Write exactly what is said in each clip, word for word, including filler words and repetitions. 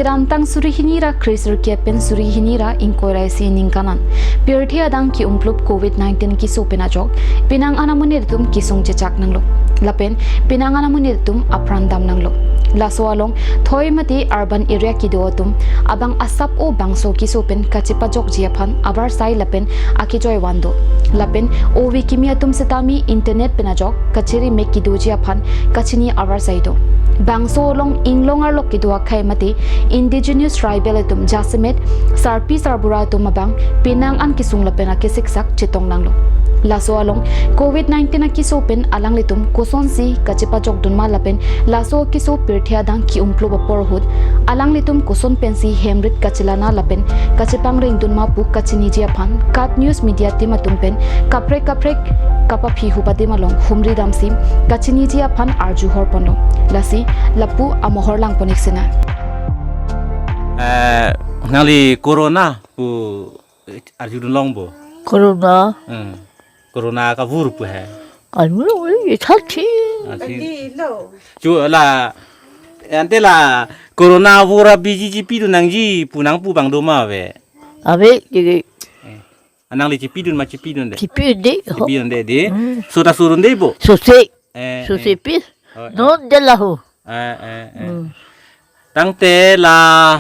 Kedamtang suri hini ra kre sirkep pen suri hini ra ingkoi ra isi ningkan an pirthe adang ke-umplup covid nineteen keso pen ajok penang an amonit atum kesung chechak nanglo. Lapen penang an amonit atum apran dam nanglo. Laso along thoi mate urban area kedo atum abang asap o bangso keso pen kachepajokji aphan avarsai lapen akejoi van do. Lapen ove kimi atum setame internet pen ajok kachiri mek kedoji aphan kachini avarsai do. Bangso along inglong arlo kedo akhei mate indigenous tribal atum jasemet sarpi sarbura atum abang penang an kesung lapen akesiksak chetong nanglo. Laso along covid nineteen akeso pen alanglitum kosonsi kachepajok dunma lapen laso keso pirthe adang ke-umplup apor ahut alanglitum koson pensi hemrit kachelana lapen kachepangreng dunma pu kachiniji aphan KAT News Media Team atum pen kaprek kaprek kapaphi hupadim along humri damsi kachiniji aphan arju horponlo. Lasi lapu amohor langpon-ik sina. Eh, nangli corona pu arjudun long bo? Corona. Hmm. Corona kavur pu he. Anu ye thati. Achi. Chu la, ante la corona vur abiji chipidun nangji pu nangpu abang do ma ave? Ave, ye. Eh. Anang le chipidun ma chipidunde? Chipidunde, ho. Chipidunde de. Hmm. Sota surunde bo? Sose. Eh, sose eh. Pi. Oh, eh. Non de la ho. Eh, eh, eh. Hmm. Tangte la,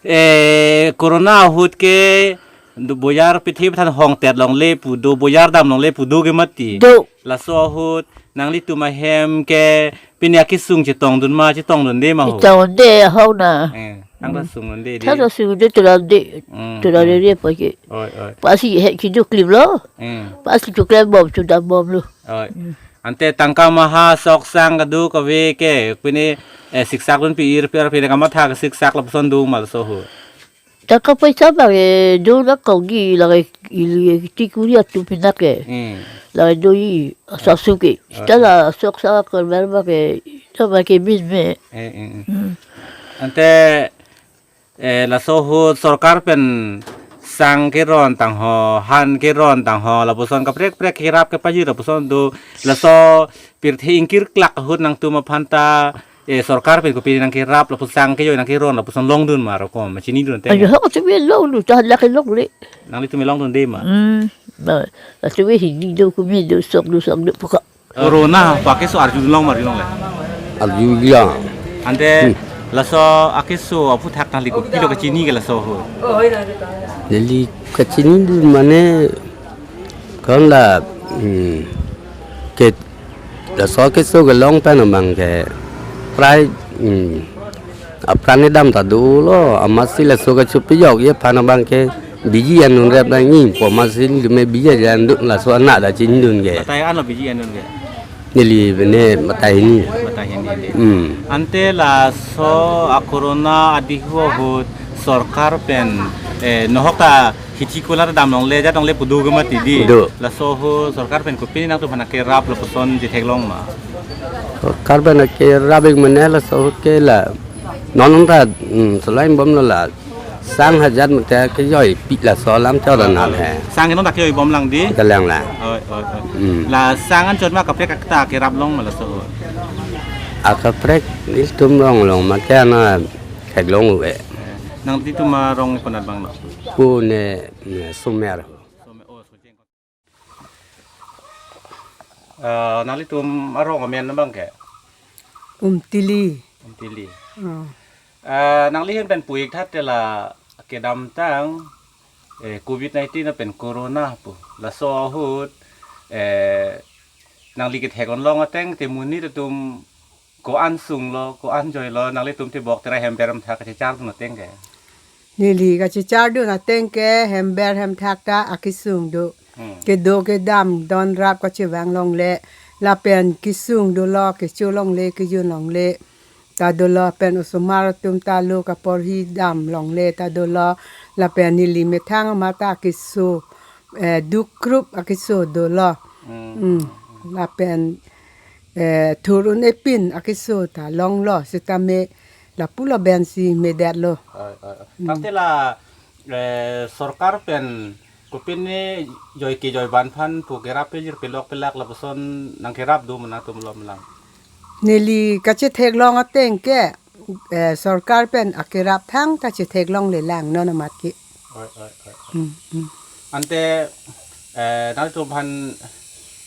eh, corona ahut ke do bojar pithe than hongtet longle pu do, bojar dam longle pu do ke mati. Do. Laso ahut nanglitum ahem ke pini akesung chetongdun ma, chetongdunde ma ho? Chetongdunde ho na. Eh, tangta sungdunde de. Tangta sungdunde, tula de. Hmm, tula hmm. De de pa ke. Oi, oi. Pasi he kidu klim lo. Hmm. Pasi tu klem bom, tu dam bom lo. Oi. Hmm. Ante tangka maha sok sang kadu kave ke pini, eh, siksak dun pi-ir pi-ar pini kamatha kesiksak lapuson do ma laso ho? Tangka paisa bang, eh, do na kau gi lagi ili tikuri atu pinak ke. Hmm. Lagi do i sasu ke. Oh, sita oh. La sok sang korban bang ke, ita bang ke min me. Eh, eh, eh. Hmm. Ante, eh, laso ahut sorkar pen sang keron tang ho, han keron tang ho, lapuson kaprek prek kerap kepajir lapuson do, laso pirthe ingkir klak ahut nangtum aphanta, eh, sorkar pen kopi nangkerap lapuson sang kejoi nangkeron lapuson longdun ma rokom, ma chinidun te. Ayo, hok tu be longdun, ta lake longle. Nanglitum longdunde ma? Hmm, na, tu be hini do kumi do sok do sok do puka. Corona pu akeso arjudun long ma arjulongle? Arjulong. Ante hmm. Laso akeso aphuthak nangli kopilo kachini ke laso ho? Neli kachinidun mane kon la, hmm, ke laso keso kelong pen abang ke prai, hmm, apran kedam ta dolo, amatsi laso kachepajokji aphan abang ke biji an dunrep nangji pu amatsi neli me biji an dun laso anak ta chinidun ke. Batai anlo biji an dun ke? Neli bene batai hini. Batai hini de. Hmm. Ante laso a corona adihu ahut sorkar pen, eh, nohok ta hithi kolar dam longle, jat longle pu do ke mati di. Do. Laso ahut sorkar pen kopini nangtum aphan kerap lapuson chetheklong ma? Sorkar pen kerap-ik mane laso ahut ke la non ta, hmm, selain bom lo la sang hajat mate kejoi pi laso alam chot anat he. Sang non ta kejoi bom lang di? Kelang la. Oi, oi, oi. Hmm. La sang anchot ma kaprek kak ta kerap long ma laso ahut? Akaprek ilitum rong long ma ke ana theklong u-e. Eh, nanglitum arong konat bang lo? Pu ne, ne Sumer. Sumer, oh, Sojeng. Eh, nanglitum arong amen abang ke? Umtili. Umtili. Oh. Eh, nangli ahin pen pu-ik tha te la kedamtang, eh, covid nineteen lapen corona pu. Laso ahut, eh, nangli kethek-on long ateng te monit atum ko-an sunglo, ko-an joilo, nanglitum te bok tera hember hemthak kachechardun ateng ke? Neli kachechardun ateng ke hember hemthak ta akesung do. Hmm. Kedo kedam donrap kachevang longle, lapen kesung dolo, kecho longle, kejun longle ta dolo, pen osomar atum ta lo kaporhi dam longle ta dolo, lapen neli methang amat ta keso, eh, dukrup akeso dolo. Hmm. Hmm. Lapen, eh, thur un-epin akeso ta longlo, sitame lapu laben si medet lo. Oi, oi, oi. Hmm. Tangte la, eh, sorkar pen kopine joi kejoi ban aphan pu kerap pejir pelok pelak lapuson nangkerap do ma nangtum malom lang? Neli kachetheklong ateng ke Eh, sorkar pen akerap thangta chetheklongle lang non amat ke. Oi, oi, oi, oi. Hmm, hmm. Ante, eh, nangtum aphan,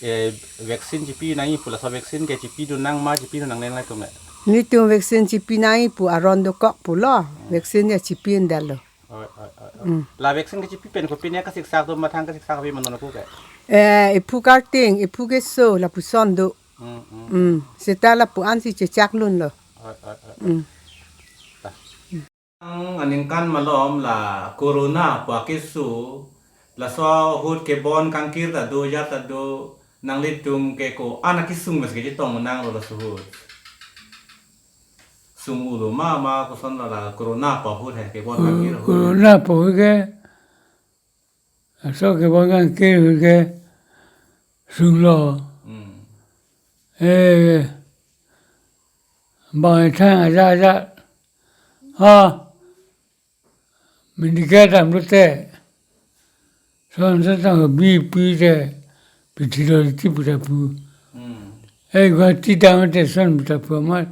eh, vaccine chipi nangji pu, laso vaccine ke chipidun nang ma, chipidun nangne nangtum le? Netum vaccine chipi nangji pu aron dokok pulo. Hmm. Vaccine ya chipidetlo. Oi, oi, oi, oi. Hmm. La vaccine ke chipi pen kopine kasiksak do ma, thang kasiksak ave ma non ako ke? Eh, ephu karting, ephu keso, lapuson do. Hmm, hmm. Hmm. Seta lapu-ansi chechaklunlo. Oi, oi, oi. Hmm. Ta. Ang aningkan malom la corona pu akeso, laso ahut kebon kangkir ta do, ajat ta do, nanglitum ke ko-an akesung mes kechetong nanglo laso ahut? Sung-olo ma, ma koson la, la corona pu ahut he, kebon kangkir ahut he? Corona pu ahut ke, laso kebon kangkir ahut ke sunglo. Hmm. Eh, bang ethang aja aja. Ha. Medical damlote. Son son tang bi pi te. Pithilo ti pu ta pu. Hmm. Eh, Guwahati dam te son pu ta pu amat.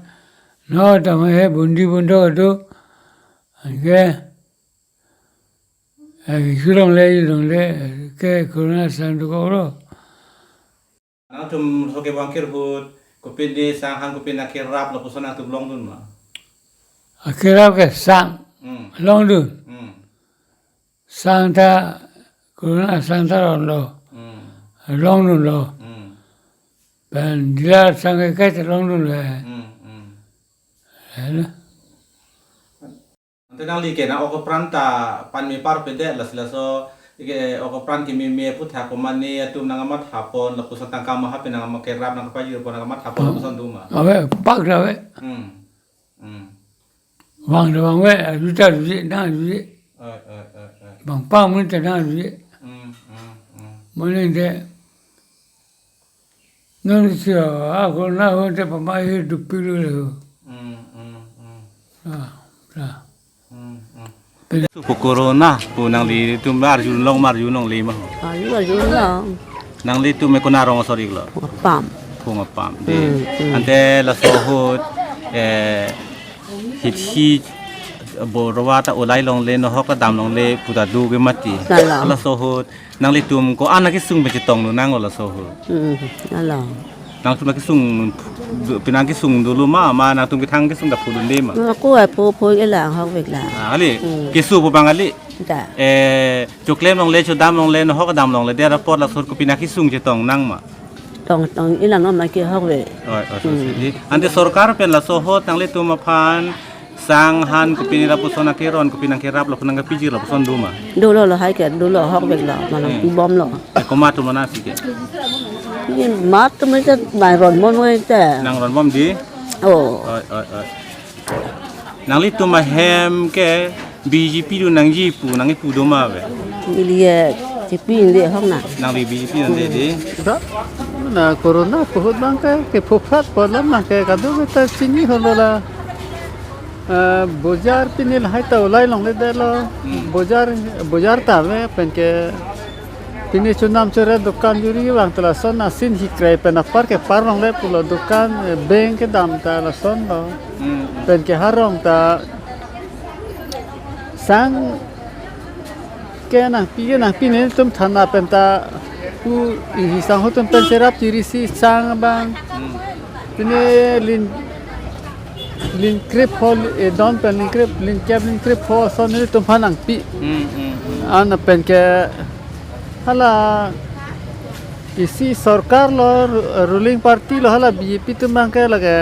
No dam he bundi bundo do. Anke. Eh, sulongle, sulongle, ke corona sang dokoklo. Nangtum laso kebon kangkir ahut, kopine sang han kopine akerap lapuson nangtum longdun ma? Akerap ke sang, hmm, longdun. Hmm. Sang ta, corona sang ta longlo. Hmm. Longdunlo. Hmm. Pen dila sang ke kai ta longdunlo. Hmm, hmm. Helo. Ante nangli ke nang ok apran ta pan me par pedet, lasi laso ke ok apran kememe aputhak komane atum nangkamathapon, lapuson tangka maha pen nangkam-, kerap nangkapajirpon, nangkamathapon, oh, lapuson do ma? Ave, pak ave. Hmm. Hmm. Vang ta vangve, arju ta arjuje, nang arjuje. Oi, oi, oi, oi. Bang pang mun ta nang arjuje. Hmm, hmm, hmm. Mane de. Non si, ah, corona ahut te pama hi dupik lo le ho. Hmm, hmm, hmm. Ah, ah. Hmm, hmm. Pen- Su pu corona pu nanglitum arjulong ma, arjulongle ma ho? Arju, arjulong. Nanglitum ke konat arong asor iklo? Phung Apam. Phung Apam. Di. Hmm, hmm. Ante laso ahut, eh, hithi borwa ta olai longle, nohok ta dam longle pu ta do ke mati. Lalo. Laso ahut nanglitum ko-an akesung pen chetongdun nanglo laso ahut? Hmm, lalo. Nangtum akesung, penang kesung dolo ma, ma nangtum kethang kesung ta phudunde ma? Ma ako ai pho pho ke lang hokvek lang. Ah, kali? Hmm. Keso pu abang kali? Ta. Eh, choklem longle, chodam longle, nohok dam longle, der apor laso ahut kopine akesung chetong nang ma? Tong tong-ik lang non ma ke hokve. Oi, oi, so, hmm, si di. Ante sorkar pen laso ahut nanglitum aphan sang han kopine lapuson akeron, kopine akerap lapuson nangkapijir lapuson do ma? Dolo lo, hai ke dolo, hokveklo, mane, hmm, pibomlo. Eh, komat atum lo nasi ke? Ye mat atum ke nangronbom noi te. Nangronbom di? Oh. Oi, oi, oi. Nanglitum ahem ke B J P dun nangji pu nangkipu do ma ave? Ili ye chipinde hok na. Nangli B J P dunde di? Da, na corona pu ahut abang ke, kepho phat pu alam abang ke, kadokave ta chini holo la. Eh, bojar pine lahai ta olai longledetlo. Hmm. Bojar, bojar ta ave pen ke pine chonam chore dokan juri vang ta lason asin hikrai pen apar kepar longle pulo dokan, eh, bank kedam ta lasonlo. Hmm. Pen ke harong ta sang ke nangpi, ke nangpi netum thana pen ta pu ihi sang ahut atum pen cherap chiri si sang abang. Hmm. Pine lin, lin krepho, eh, don pen lin krep, lin kep, lin krepho ason netum aphan nangpi. Hmm, hmm, hmm. An pen ke hala isi sorkar lo, ru-, ruling party lo, hala B J P atum abang ke lake,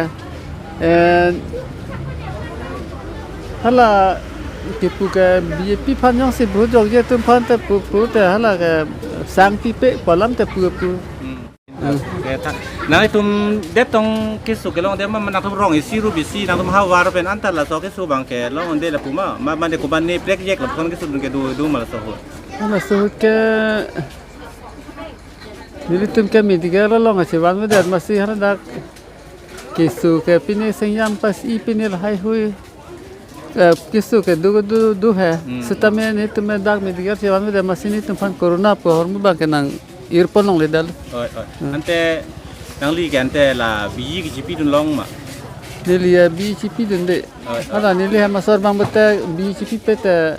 eh, hala kipu ke B J P aphan jongsi vote jokje atum aphan te pu, pu te hala ke sang pipe pu alam te pu pu. Hmm. Hmm. Ke ta, nanglitum det tong keso kelongde ma, nangtum rong isi rup isi, nangtum havar pen anta laso keso abang ke longde lapu ma, ma, mane komatne prekjak lapuson keso dun ke do, do ma laso ahut? Laso ahut ke nelitum ke medical along chevanvedet, masi hala dak keso ke pine singjam pas-i pine lahai hui, eh, keso ke do do do he. Hmm. Setame netum dak medical chevanvedet, masi netum aphan corona pu ahormu abang ke nang-irpon longledetlo. Oi, oi. Hmm. Ante nangli ke ante la biji ke chipidun long ma? Neli ya bi chipidunde. Oi, oi. Hala neli hem asor abang bete bi chipipe te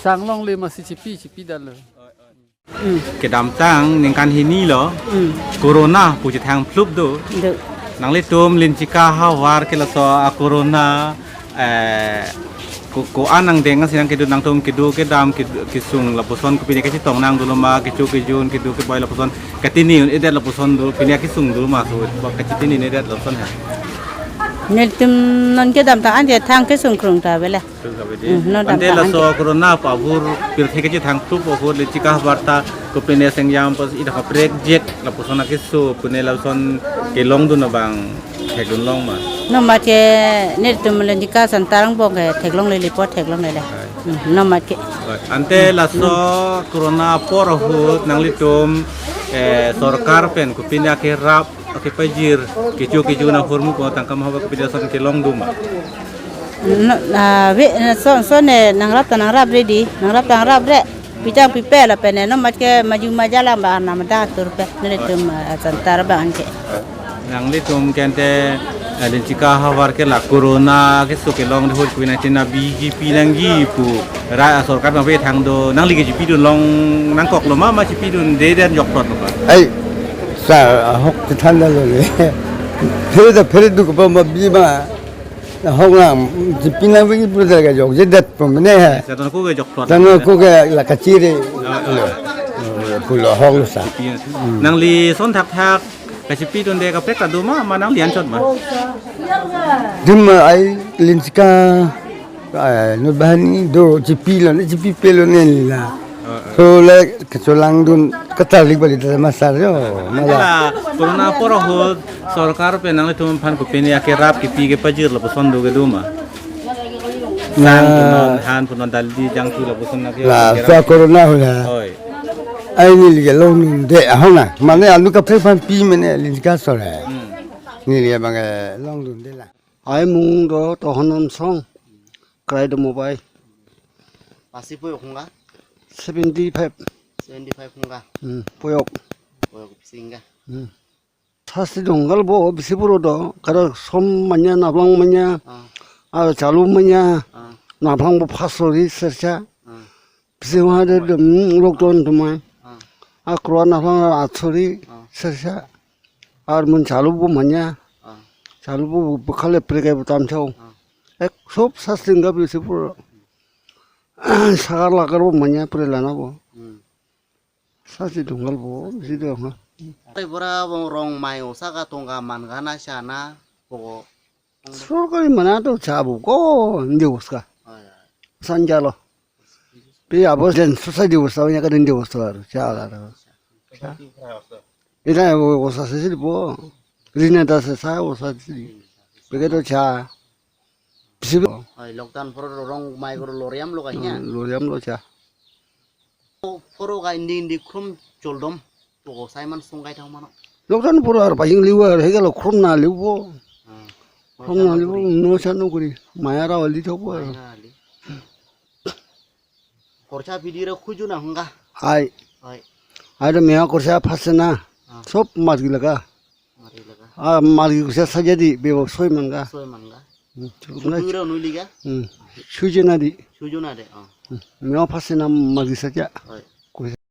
sang longle masi chipi, chipidunlo. Oi, oi. Hmm. Kedamtang ningkan hini lo. Hmm. Corona pu chethang phlup do. Do. Nanglitum Linchika havar ke laso a-corona, eh, ko, ko-an angdeng si nangkedo, nangtum kedo kedam, kedo kesung lapuson kopine kachetong nang dolo ma, kecho kejun kedo keboi lapuson katini un-edet lapuson do, pine kesung dolo ma, so kachetini un-edet lapuson ha. Nelitum non kedamtang an chethang kesung krung ta avelo. Kesung ta avelo. Hmm, non kedamtang an. Ante laso corona pu ahur pirthe kachethang phlup ahur Linchika havar ta kopine sengjam pas idak kaprek jek lapuson akeso pune lapuson kelongdun abang thekdun long ma? Non mat ke nelitum Linchika Center angbong ke theklongle, lipo theklongle le. Hai. Hmm, non mat ke. Right. Ante laso corona apor ahut nanglitum, eh, sorkar pen kopine akerap, akepajir, kecho kejun ahormu ko tangka ma, haba kopine ason kelong do ma? No, ah, ve, ah, son, son ne nangrap ta nangrap ready, nangrap ta nangrap re. Pijang pipe lapen ne non mat ke maju maja lang ba, arnam ta atur pe nelitum, ah, Center abang ke. Nanglitum ke ante, eh, Linchika havar ke la corona keso kelong ahut covid nineteen a bi chipi nangji pu ra sorkar abang pethang do, nangli ke chipidun long nangkoklo ma, ma chipidunde, den jokplot lo ma? Ai, sa ahok kethan lo le. Phere ta phere duk pa ma bi ma. Ahok nang chipi nang bi pura ta kejokjedet pu mene he. Sa ton ko kejokplot. Ton ko ke la kachiri. Ah, ah. Lo. Pulo ahok lo sa. Chipi. Hmm. Nangli son thakthak kachipidunde kaprek ta do ma, ma nangli anchot ma? Dim ai Linchika, eh, no bahani do chipilo ne, chipipe lo ne la. Ah, ah. So le kecholangdun katarlik bali ta masar yo. Ante mala la corona apor ahut sorkar pen nanglitum aphan kopine akerap kipi kepajir lapuson do ke do ma? Na. Sang punon, han punon, daldi jangthu lapuson na ke. Laso corona ahut la. Oi. Ai neli ke longdunde ahok na. Mane anu kaprek aphan pi mene Linchika sore. Hmm. Neli abang ke longdunde la. Ai mung do Tohon Amsong. Krai do mobile. Pasi poyok hungga? Seventy five. Seventy five hungga. Hmm, poyok. Poyok singga. Hmm. Sasti donggal bo bisi puro do. Kada som manya, naplang manya. Ah. Ar chalu manya. Ah. Naplang bo phasori sercha. Ah. Bisi wahade dem lockdown tumai. Ah. Akrua naplang atsori. Ah. Sercha. Ar mun chalu bo manya. Ah. Chalu bo bukhale preke butam chau. Ah. Ek sob sasti donggal bisi puro. Sakar lakar bo manya pure lana bo. Hmm. Sasti donggal bo, bisi dong ha. Tai bora bo rong mai osa ka tongka man ka na sha na bo. Sorkari mana to cha bo ko, indi oska. Oh, ya. Sanja lo. Pi abo jen society oska, ya ka indi oska, cha la. Cha. Ita bo oska sesi bo. Rina ta sesa oska sesi. Peke to cha. Bisi bo. Oi, lockdown poro rong mai koro loriam lo kanya. Hmm, loriam lo cha. Poro ka indi indi khrum choldom. Poko Simon sung kai thang mano. Lockdown poro ar pajing liver, hega lo khrum na liver bo. Hmm. Khrum na liver bo, no cha no kuri. Maya ra ali thok bo. Maya ra ali. Korcha pidi ra khuju na hungga. Ai. Ai. Ai do mea korcha phase na. Ah. Sob margi laga. Margi laga. Ah, margi korcha sajadi bebo soi manga. Soi manga. Hmm, chukup na. Chukup ra nuli ga? Hmm. Sujena di. Sujena de. Ah. Hmm. Mea phase na margi saja. Ai.